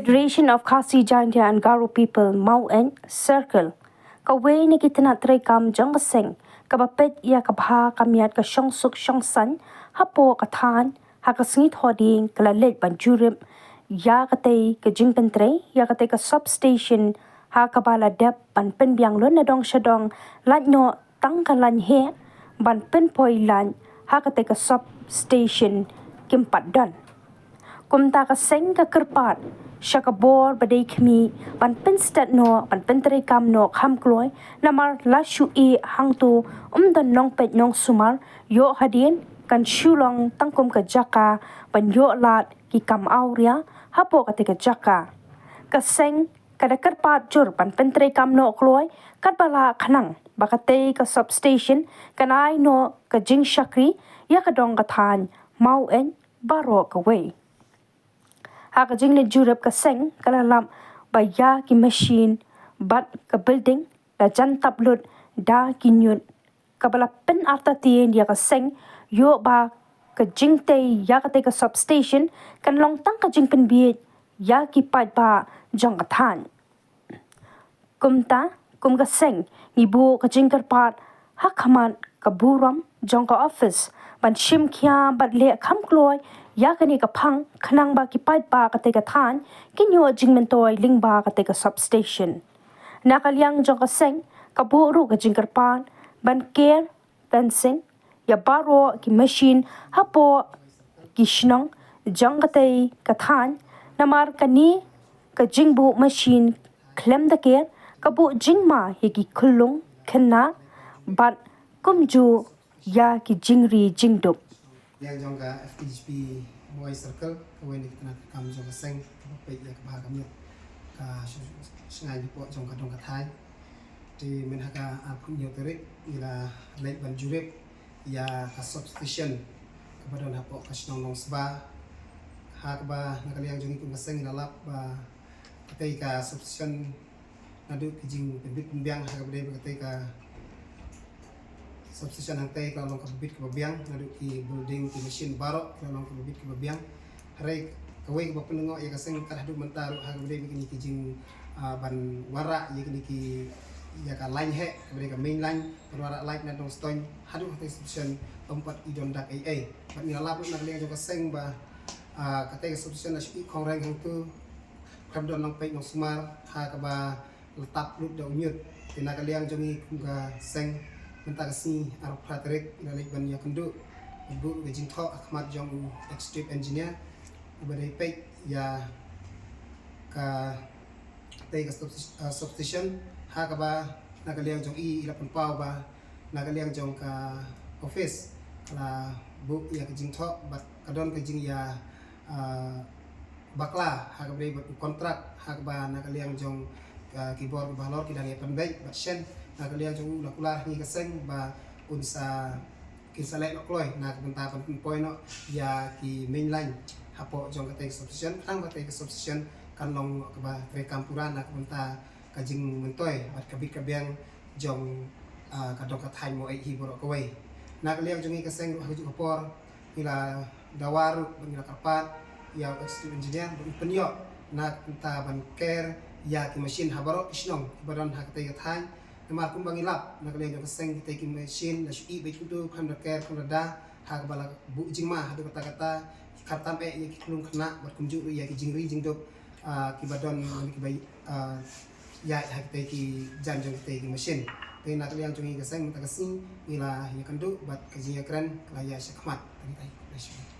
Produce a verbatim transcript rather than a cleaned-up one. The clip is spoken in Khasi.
Federation of Khasi Jaintia and Garo People Maweit Circle, kawei na ki tnat treikam jong ka seng kaba peit ïa ka bha ka miat ka shongsuk shongsaiñ hapoh ka thaiñ, ha ka sngi Thohdieng ka la leit ban jurip ïa katei ka jingpyntrei ïa katei ka substation, ha kaba la dep ban pynbiang lut na dong sha dong, lait noh tang ka lain heh ban pynpoi lait ha katei ka substation kim pat don. Kumta ka seng ka kyrpad sha ka bor ba dei khmih ban pynstet noh, ban pyntreikam noh kham kloi, namar la shu ïeh hangto ym don nongpeit nongsumar, ïoh hadien kan shu long tang kum ka jaka ban ïoh lad ki kam awria hapoh katei ka jaka. Ka seng ka da kyrpad jur ban pyntreikam noh kloi katba lah khnang ba katei ka substation kan ai noh ka jingshakri ïa ka dong ka thaiñ Maweit baroh kawei. Ha ka jingleit jurip ka seng ka la lap ba ïa ki machine bad ka building la jan tap lut da ki ñiut, kaba la pynartatien ïa ka seng ïoh ba ka jingtei ïa katei ka substation kan long tang ka jingpynbiej ïa ki paidbah jong ka thaiñ. Kumta kum ka seng ngi buh ka jingkyrpad ha khmat ka burom jong ka office ban shim khia bad leh kham kloi ïa kane ka phang khnang ba ki paidbah katei ka thaiñ kin ïoh jingmyntoi lyngba katei ka substation. Na ka liang jong ka seng ka buh ruh ka jingkyrpad ban ker fencing ïa baroh ki machine hapoh ki shnong jong katei ka thaiñ, namar kane ka jingbuh machine khlem da ker ka buh jingma ïa ki khyllung khynnah bad kumjuh ïa ki jingri jingdup. Liang jong ka F K J P Maweit Circle, kawei na ki tnat treikam jong ka seng kaba peit ïa ka bha ka miat ka sh- shngaiñ hapoh jong ka dong ka thaiñ. Te mynha ka arphew hynñiew tarik ngi la leit ban jurip ïa ka substation kaba don hapoh ka shnong Nongsba, ha kaba na ka liang jong ngi kum ka seng ngi la lap ba katei ka substation naduh ki jingpynbit pynbiang ha kaba dei ba katei ka substation hangtei ka la long kaba bit kaba biang, naduh ki building, ki machine baroh ka la long kaba bit kaba biang. Hynrei kawei kaba pynlyngngoh ïa ka seng kat haduh mynta ruh ha kaba dei ba kine ki jing, ah, ban wanrah ïa kine ki, ïa ka line heh kaba dei ka main line, ban wanrah light na Nongstoiñ haduh katei ka substation ym pat i don dak ei ei. Bad ngi la lap ruh na ka liang jong ka seng ba, ah, katei ka substation la shu ih khongreng hangto, khlem don nongpeit nongsumar, ha kaba la tap lut da u ñiut. Te na ka liang jong ngi kum ka seng mynta ka sngi arphew phra tarik ngi la leit ban ïakynduh, ban buh ka jingthoh ha khmat jong u executive engineer uba dei peit ïa katei ka subs- uh, substation, ha kaba na ka liang jong i i la pynpaw ba na ka liang jong ka office ka la buh ïa ka jingthoh bad ka don ka jingïa, uh, bakla ha kaba dei bad u kontrak ha kaba na ka liang jong, uh, ki bor kiba halor ki dang ïa pynbeit bad shen na ka liang jong u la kular ha ngi ka seng ba un sa, kin sa leh noh kloi na ka bynta ban pynpoi noh ïa ki main line hapoh jong katei ka substation, khnang ba katei ka substation kan long kaba treikam pura na ka bynta ka jingmyntoi bad ka bit ka biang jong, ah, ka dong ka thaiñ Maweit hi baroh kawei. Na ka liang jong ngi ka seng ruh ha kajuh ka por ngi la dawa ruh bad ngi la kyrpad ïa u executive engineer ba un pynïoh na ka bynta ban ker ïa ki machine ha baroh ki shnong kiba don ha katei ka thaiñ. Namar kumba ngi lap na ka liang jong ka seng katei ki machine la shu ih beit kumto, khlem da ker khlem da da, ha kaba la buh jingma haduh katta katta, khamtam eh ïa ki khyllung khynnah bad kumjuh ruh ïa ki jingri jingdup, ah, kiba don, kiba, ah, ïaid ha kitei ki jan jong kitei ki machine. Te na ka liang jong ngi ka seng mynta ka sngi ngi la ïakynduh bad ka jingïakren ka la ïaid shakhmat. Tang kitai.